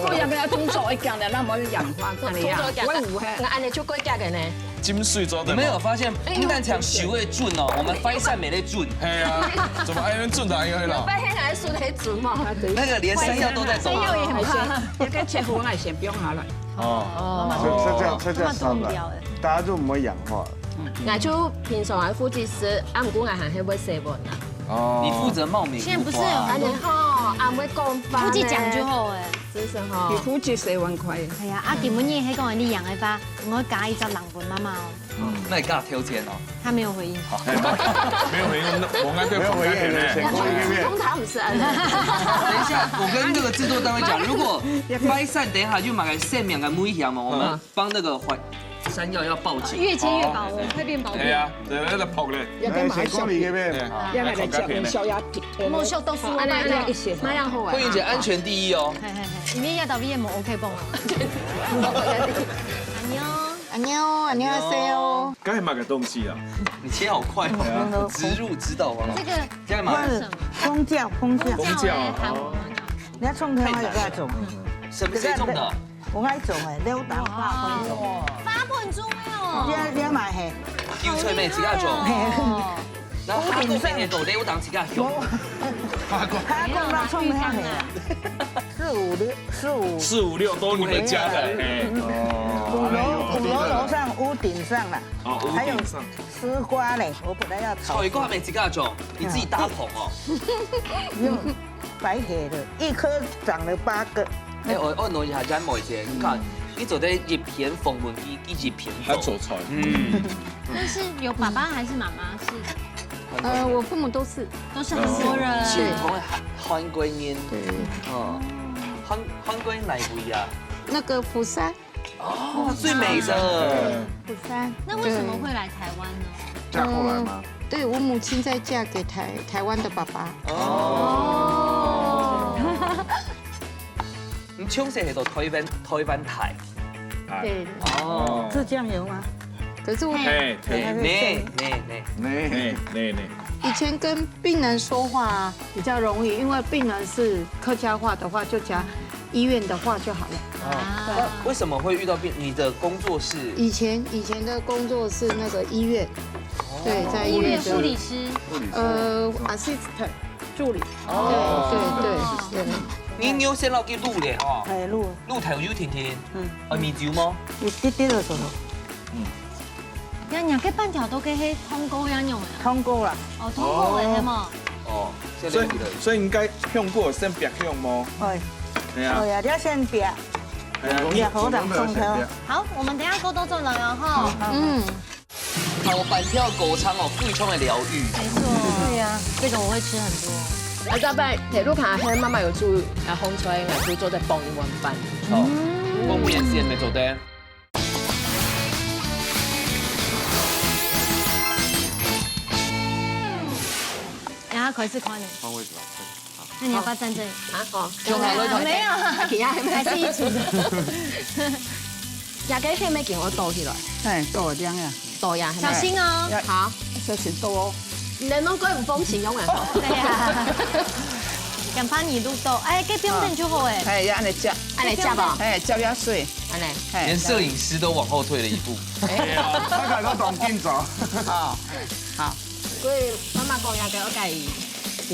我兩個動作一講了，那麼有氧化，恁樣啊，我有嘿。𠊎恁樣就過遽个呢。 浸水做得嗎？你們有發現，不但講手會準哦，我們翻山也會準。係啊，怎麼還能準到恁樣咯？拜天還手得準嘛？那個連山藥都在抖。山藥也很怕。那個切胡來先不用拿來。哦，哦。這，這樣，這樣燒了，大家就毋會氧化了。那就平常啊，負責食，啊，毋過𠊎還係會洗碗啊。哦。你負責冒名現在不是有很多，恁樣吼，啊，毋會講話呢。負責講就好欸。真是吼。你負責洗碗筷。哎呀，啊，今晡日還講你養的話，我加一隻人 問媽媽哦。嗯。那你跟他挑戰哦。他沒有回應。好。沒有回應，那我應該被封在裡面。沒有回應，沒有回應。通常毋係恁樣。等一下，我跟那個製作單位講，如果翻山等一下就買個生命的危險嘛，我們幫那個環，山藥要報警。越切越薄哦，會變薄片。哎呀，對，那個薄的。要幹嘛？先講你這邊。對。要來講小鴨皮。莫笑到輸啊，拜託。那一些。那樣好玩。慧雲姐，安全第一哦。嘿嘿嘿，因為要到V M OK棒啊。哎喲。 안녕하세요. 안녕하세요. 該係麼个東西啊？你切好快哦，植入指導王。這個這樣嘛，是什麼？紅椒，紅椒。紅椒啊。哦。你愛創啥个該種？什麼誰種的？我愛種哎，溜達花。花盆栽哦。你你買嘿？油菜咩自家種，嘿，然後下個邊个都溜達自家種。他講他創啥嘿啊？四五六，四五。四五六都你們家的，哎，五樓五樓樓上屋頂上啦，哦，屋頂上。絲瓜嘞，我本來要炒菜瓜係咪自家種？你自己搭棚哦。用白黑的，一棵長了八個。哎，我我問一下，詹妹姐，你看，你做得一片紅焖雞，一片紅。還做菜。嗯，那是有爸爸還是媽媽？是呃，我父母都是。都是韓國人。是同韓韓國人。对，哦，韓韓國人哪一位啊？那个福山，哦，最美的。福山。那為什麼會來台灣呢？嫁過來嗎？对，我母亲再嫁给台台湾的爸爸。哦，你從細係到台灣台灣大。对，哦，是醬油嗎？可是我哎，呢呢呢，呢，哎，那那，以前跟病人说话比较容易，因为病人是客家话的话，就讲医院的话就好了。那为什么会遇到病？你的工作是？以前以前的工作是那个医院，对，在医医院院护理师。呃，assistant 助理。对对对对。你有先落去錄咧吼，哎，錄錄頭油甜甜，嗯啊，米酒嗎？一滴滴的時候，呀，你个粄條都該係通過樣用啊？通過了。哦，通過了，係嗎？哦，現所以在錄的。所以應該香菇先煏香無？哎，對啊哎，呀，你要先煏，哎呀，煏好當上頭。好，我們等一下過多轉來哦，哈。嗯，炒粄條高湯哦，非常的療癒。沒錯。對呀，這個我會吃很多。啊，這擺鐵路卡係媽媽有煮啊，紅菜，𠊎就做得傍一碗飯。哦，貢獻先沒做得。然後開始看你，換位置吧。那你要不要站這裡？啊，哦，就好了，沒有，其他還還是一組的。也該係沒給我倒起來，哎，倒這樣呀，倒呀，小心哦。好，小心倒哦。你能不能跟我們風情用啊？對呀，敢把你錄到，哎，該不用等就好哎。哎，要按呢夾，按呢夾吧，哎，夾較水，按呢。哎連攝影師都往後退了一步。哎呀，大家都當緊張。哦，好，所以媽媽講，也該愛改，有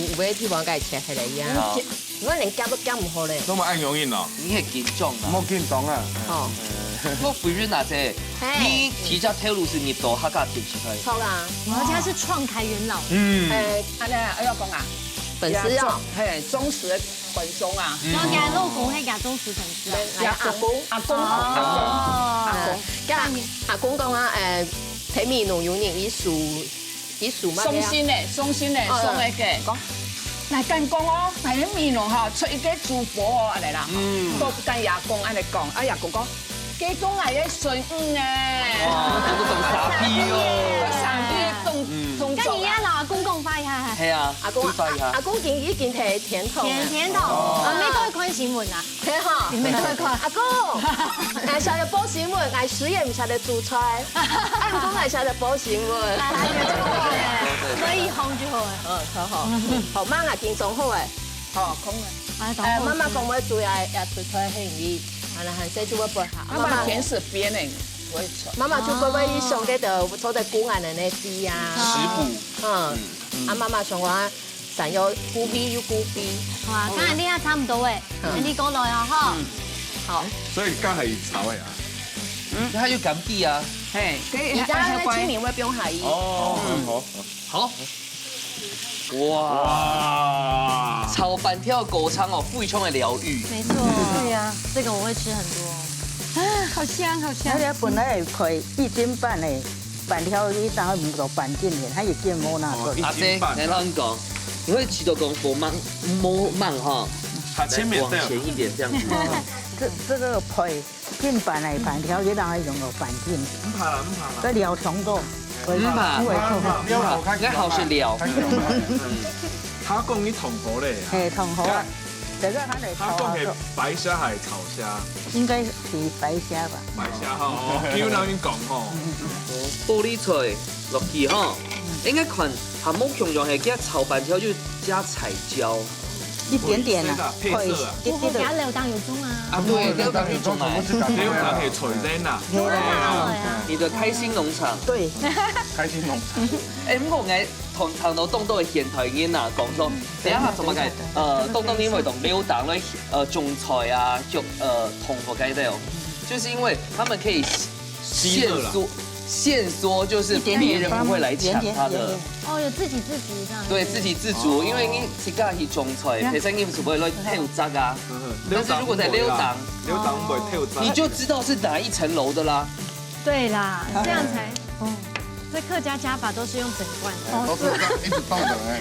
有个地方改切下來呀。好，我連夾都夾毋好咧。那麼恁容易哦，你很緊張啊。莫緊張啊。哦，我回應啊，姐，嘿你第一隻頭路係入到客家電視台。好啦，我要加是創開元老，嗯，哎，按呢愛講啊，粉絲哦，嘿，忠實的觀眾啊，然後給他老公，還給他忠實粉絲啊。哎呀，阿公，阿公，哦，阿公，阿公講啊，誒，陳美濃有人一數，一數嘛，傷心嘞，傷心嘞，哦傷个个。講，來敢講哦，來美濃吼，出一個主播哦，按呢啦，嗯都敢阿公按呢講，啊阿公講，佢講𠊎个孫女呢，哇，這個懂傻逼哦。上帝動動作啊。該你也老公公發一下，係啊，阿公你發一下阿。公已經已經係天堂了甜甜筒，啊，美國會看新聞啊，係哈，美國會看。阿公，𠊎曉得報新聞，𠊎雖然毋曉得煮菜，啊毋過𠊎曉得報新聞。所以紅就好了。嗯，好好，好，媽，𠊎緊張好誒。好，空了。啊，誒，媽媽講會煮呀，也煮菜很易，啊，那還細就會不好。媽媽甜食邊呢，我也吃。媽媽就乖乖去想該個做得顧𠊎个那地呀。食譜，嗯，啊，媽媽想講，想要顧鼻又顧鼻。哇，剛才你也差不多誒，你過來啊哈。好，所以剛才炒的啊。佢還有甘地啊。嘿，可以，你家還還乖。那清明會不用下雨。哦，好。好。哇，哇，炒粄條高湯哦，非常的療癒。沒錯，對呀，這個我會吃很多。好香好香那。个本來可以一斤半的，粄條一打毋到半斤的，佢已經無拿過。哦一阿姐，來讓你講，你會試到講無慢無慢哈，他前面對。往前一點這樣子。這這個配金粄的粄條，佢當然用到半斤，毋怕啦，毋怕啦。這料通過。毋怕因為毋怕，毋要我看。應該好食了。他講你同好咧。嘿，同好啊。這個還得炒啊，佢講係白蝦還係炒蝦？應該係白蝦吧。白蝦哈，哦，有人講吼。玻璃菜落去吼，應該看，佢無共樣係加炒粄條就加彩椒。一點點啊，配色啊。可以，一點點。加料當有種啊。啊，對，料當有種啊。料當係菜仁啊。對啊。你的開心農場。對。開心農場。哎，毋過𠊎通常都當多現代人啊，講說，等一下怎麼改？呃，當多人會用料當來，呃，種菜啊，就呃，同福該類哦，就是因為他們可以限縮，限縮就是別人不會來搶他的。哦，有自給自足這樣。對，自給自足，因為你自家去種菜，別人你是不會來偷摘啊。但是如果在料當，料當毋會偷摘。你就知道是哪一層樓的啦。對啦，這樣才，哦，這客家家法都是用整罐的。都是這樣一直倒的哎。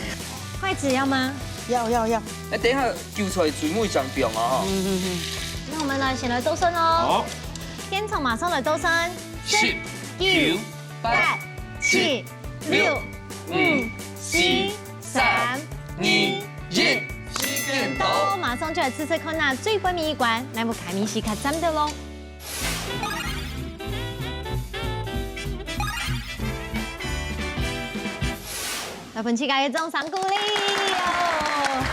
筷子要嗎？要要要。哎，等一下韭菜全部上放啊哈。嗯嗯嗯。那我們來先來倒算哦。好。現場馬上來倒算。十、九、八、七、六、五、四、三、二、一。時間到。馬上就來試試看啊，最尾一關，來，𠊎看你係較讚的咯。 來分自家一掌聲鼓勵哦，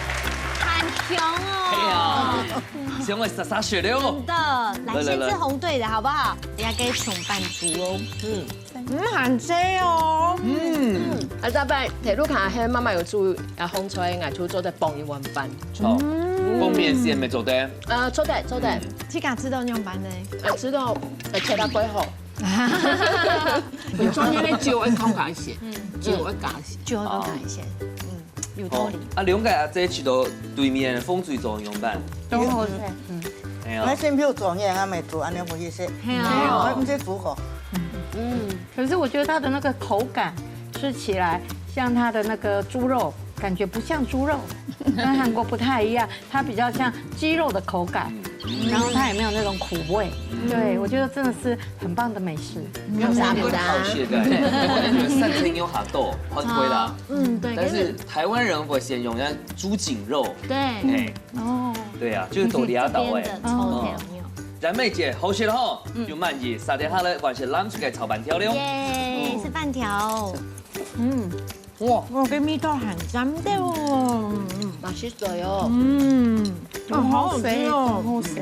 很香哦。哎呀，香味煞煞雪了哦。真的，來，來，來，先吃紅隊的好不好？這個松板豬哦。嗯，嗯，很脆哦。嗯，啊，大伯，鐵路卡還慢慢有注意，啊，紅菜，𠊎就做得傍一碗飯。好，嗯，傍麵線沒做得。呃，做得，做得。嗯，自家知道仰般呢？啊，知道，呃，切到最好。 有中間的酒愛放加一些，嗯，酒愛加一些。酒愛放加一些，嗯，有道理。哦，啊，兩個阿姐去到對面風水做仰般？都好吃。嗯，哎呀，那先不要做，你還沒煮，恁樣不好意思。哎呀，我們先煮好。嗯，可是我觉得它的那个口感吃起来像它的那个猪肉，感觉不像猪肉，跟韩国不太一样。 它比较像鸡肉的口感，嗯，然后它也没有那种苦味。嗯，对，我觉得真的是很棒的美食。看起来有点好吃的，对，三层有哈豆，很推啦。嗯，对，但是台湾人会先用那猪颈肉，对，哎，哦，对啊，就是都里亚岛哎，这边的臭豆腐。然妹姐，好吃了吼，有满意，撒点下来，完成蓝色的炒粄条了。耶，是粄条。嗯。 哇，哦，這味道很讚的哦。嗯，嗯。嘛係水哦。嗯，哦，好好食哦。好食。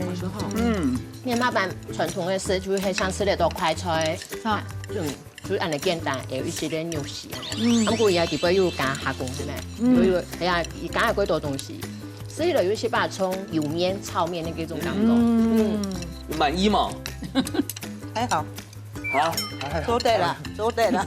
嗯，你媽媽傳統个食就係像食得到快菜，啊，就就恁樣簡單，也有一些个肉絲啊。嗯，不過也底背有加加工，係咪？嗯，有有，哎呀，也加了幾多東西，所以呢，有一些把蔥、油面、炒面那個種感覺。嗯，滿意嗎？還好。 啊，做得啦，做得啦。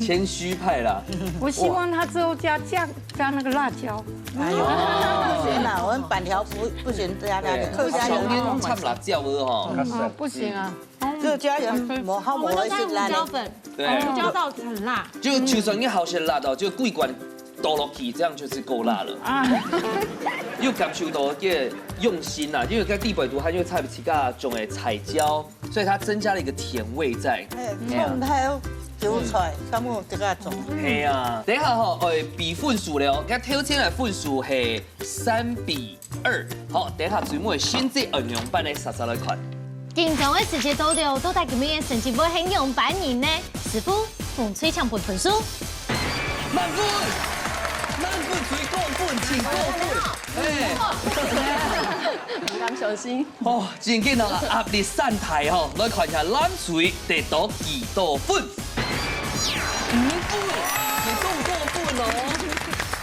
谦虚派啦。我希望他之后加酱，加那个辣椒。哎呦，不行啦，我們粄條不不行，這樣的客家人不能。啊，不行啊。客家人無好無會食辣的。我們都加胡椒粉，對。胡椒倒很辣。就就算你好食辣哦，就桂冠倒落去，這樣就是夠辣了。啊，又感受到个用心啦，因為在地北肚，它又插自家種个彩椒。 所以它增加了一個甜味在。哎，蔥頭、韭菜，全部自家種。係啊，等一下吼，哎，比分數了，該頭先个分數係三比二。好，等一下最尾个成績仰般呢，煞煞來看。緊張个時節到了，到底今晡日个成績會係仰般呢？師傅，紅隊請分分數。滿分，滿分最高分，請高分。哎，你敢相信？ 哦，正經哦，壓力山大吼，來看一下藍隊得到幾多分。五分，你中高分哦。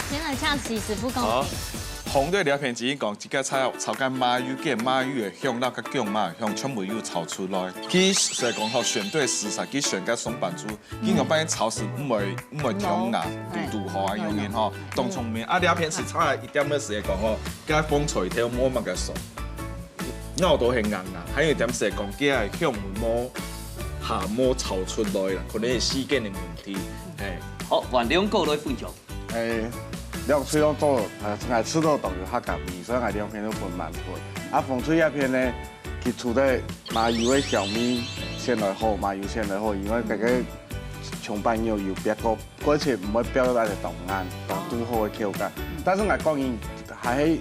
天啊，這樣其實不公平。好，紅隊這片只講，這個炒炒乾麻油，跟麻油个香，那個薑麻香全部有炒出來。其實所以講吼，選對食材，佢選个松板豬， 經過半夜炒時毋會毋會忒硬，堵堵好啊，有人吼，當聰明。啊，這片係差一點个時間講吼，該紅隊頭無麼个熟，咬到係硬硬，還有一點時間講，佢个香無下無炒出來啦，可能係時間个問題，嘿。好，換兩個來分享。誒，兩隊攏做，呃，𠊎試到當有客家味，所以𠊎兩片都分滿分。啊，紅隊這片呢， 佢除了麻油个香味先來好，麻油先來好，因為這個松板肉有煏過，而且毋會煏到當硬，當堵好个口感。但是𠊎個人還係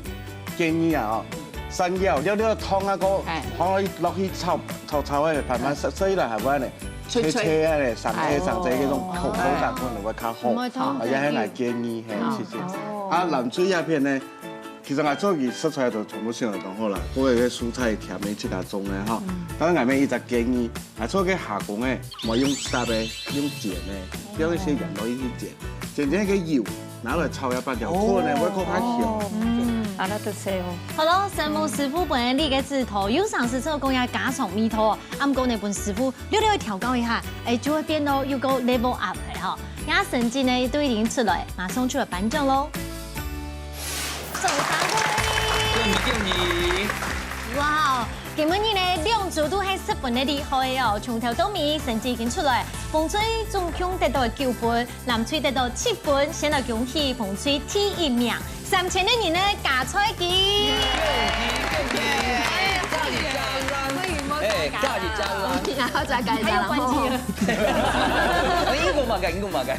建議啊，哦，山藥，了了湯啊，个，哎。放落去炒，炒炒个，慢慢，哎。所以啦，下擺呢，脆脆。脆脆啊，生脆生脆，哦。該種口，口感可能會較好。毋會湯啊，也係𠊎建議，嘿，哦。謝謝。哦。啊，藍水鴉片呢，其實𠊎做佢食出來都全部想得當好啦，各位个蔬菜甜味自家種个哈。嗯。但是𠊎有一隻建議， 啊，做个蝦公个，莫用煠个，用煎个，放一些鹽落去去煎，煎煎个油拿來炒一下，可能會較香。哦。嗯，啊，該特色哦。好咯，承蒙師傅分你个指導，有常時做工也加上味道哦。啊，毋過呢，分師傅略略調教一下，哎，就會變到又个 level up 了吼。這成績呢，都已經出來，馬上就來頒獎咯。掌聲歡迎！恭喜恭喜！哇哦！ 今晡日呢，兩組都係十分个厲害哦，從頭到尾成績已經出來，紅隊總共得到九分，藍隊得到七分，先來恭喜紅隊第一名，三千个銀呢，加菜金。恭喜恭喜！哎，加一加啦！然後再加一加啦，還有關係啊。哎，應該嘛个，應該嘛个。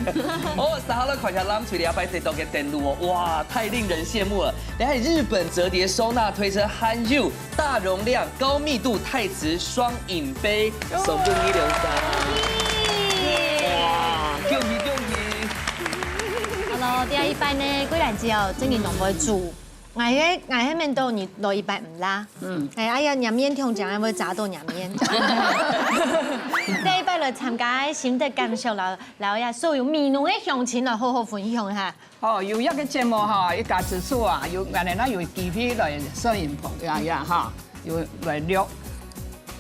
哦，接下來看一下藍隊這擺得到个等路哦，哇，太令人羨慕了！這係日本摺疊收納推車，還有 大容量高密度鈦瓷雙飲杯，送分你兩儕。哇，恭喜恭喜！Hello，第一擺呢，桂蘭姐哦，真个當會煮。𠊎係，𠊎係面到你來一擺毋啦。嗯。哎，哎呀，若面聽講還會炸到若面。第一擺來參加，心得感受，然後，然後呀，所有美濃个鄉親來好好分享一下。 哦，有一個節目哈，一家之煮啊，有，𠊎等呢有機會來攝影棚呀呀哈，有來錄，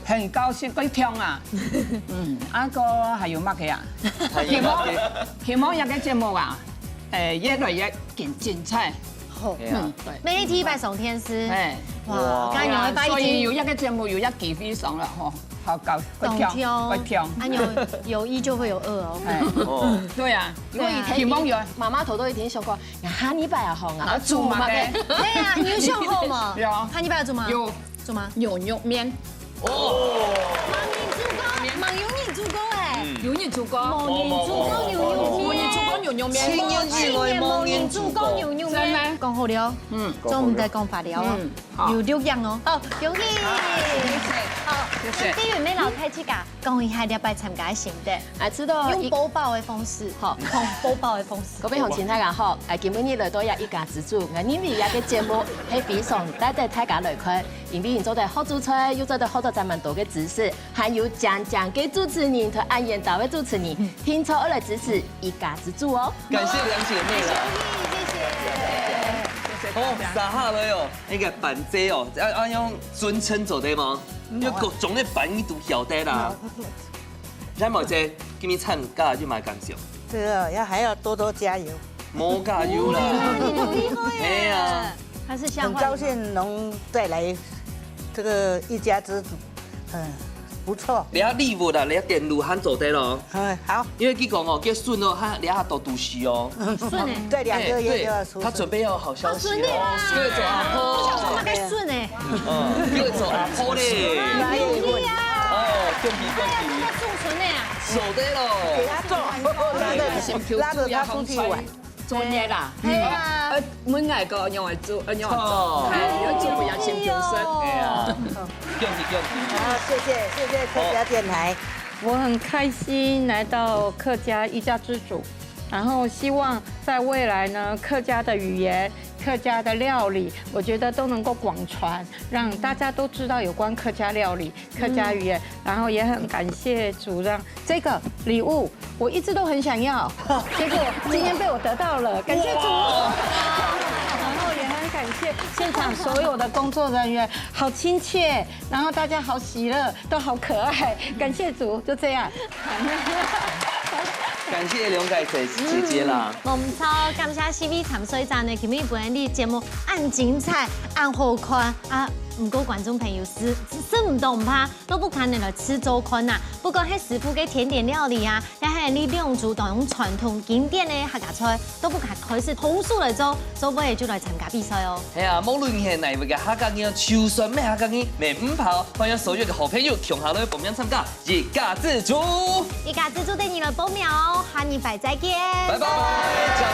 很高興，非常啊。嗯，啊，該還有麼个啊？還有麼个？希望，希望這個節目啊，誒，越來越緊，精彩。好。係啊。嗯，對。每一擺上電視。哎。哇，哇。看有一擺已經，所以有一個節目，有一個機會上了吼。 好搞，會跳，當跳，會跳。啊，有，有一就會有二哦。哎，哦。對啊，對啊。因為以前媽媽頭都一定想講，呀，下禮拜啊，好啊，啊，煮麼个？煮麼个？對啊，你有想好嗎？有。下禮拜要煮嗎？有。煮嗎？牛肉麵。哦。無人煮過，無有人煮過哎。嗯。有人煮過。無人煮過牛肉麵。無人煮過牛肉麵。千年以來無人煮過。無人煮過牛肉麵。真的？講好了。嗯。做毋得講法了哦。嗯。 好。有錄影哦。好，恭喜！好，謝謝。好，謝謝。那碧雲妹老太自家講一下這擺參加个心得。啊，知道一，用播報个方式。好。用播報个方式。各位鄉親大家好，啊，今晡日來到這一家之煮，𠊎認為這個節目係非常值得大家來看，因為你做得學煮菜，又做得學到真蠻多个知識，還有靚靚个主持人同恁緣投个主持人，定著愛來支持一家之煮哦。感謝兩姐妹了。謝謝，謝謝。哦，撒哈了喲。 該個粄仔哦，愛，愛用尊稱做得無？愛啊。用各種个粄仔都曉得啦。好。像妹仔，今日參加就蠻感謝。這個要，還要多多加油。莫加油啦。哇，你很厲害耶。係啊。他是像很高興能再來這個一家之煮。 嗯，不錯。你看禮物啊，你看電路還做得咯。嗯，好。因為佢講哦，結孫哦，他你看都肚屎哦。孫欸。對，兩個月就要出生。哎，對，他準備要有好消息了。哦，孫欸啦。叫做阿婆。我想說，麼个孫欸？嗯，叫做阿婆咧。哪有？哦，恭喜恭喜。哎呀，這個送孫欸啊。做得咯。給他做，拉著他出去玩。 作業啦。係啊。呃，問𠊎个仰仔做，呃，仰仔做，哦。哎，有做不要先求生。哎呀，恭喜恭喜。好，謝謝，謝謝客家電台。我很開心來到客家一家之煮，然後希望在未來呢，客家的語言、客家的料理，我覺得都能夠廣傳，讓大家都知道有關客家料理、客家語言，然後也很感謝主讓這個禮物 我一直都很想要，結果今天被我得到了，感謝主。哇！然後也很感謝現場所有的工作人員，好親切，然後大家好喜樂，都好可愛，感謝主，就這樣。感謝兩個姐，姐姐啦。嗯，無毋著，感謝四位參賽者呢，今日分你節目恁精彩，恁好看啊！毋過觀眾朋友，食，食毋到毋怕，都不妨來試做看啊。不管係師傅个甜點料理啊， 也係你兩組都用傳統經典个客家菜，都不妨開始動手來做，做尾就來參加比賽哦。係啊，無論你係哪位个客家人，就算毋係客家人，乜毋怕哦，歡迎所有个好朋友共下來報名參加一家之煮。一家之煮等你來報名哦，下禮拜再見。拜拜，再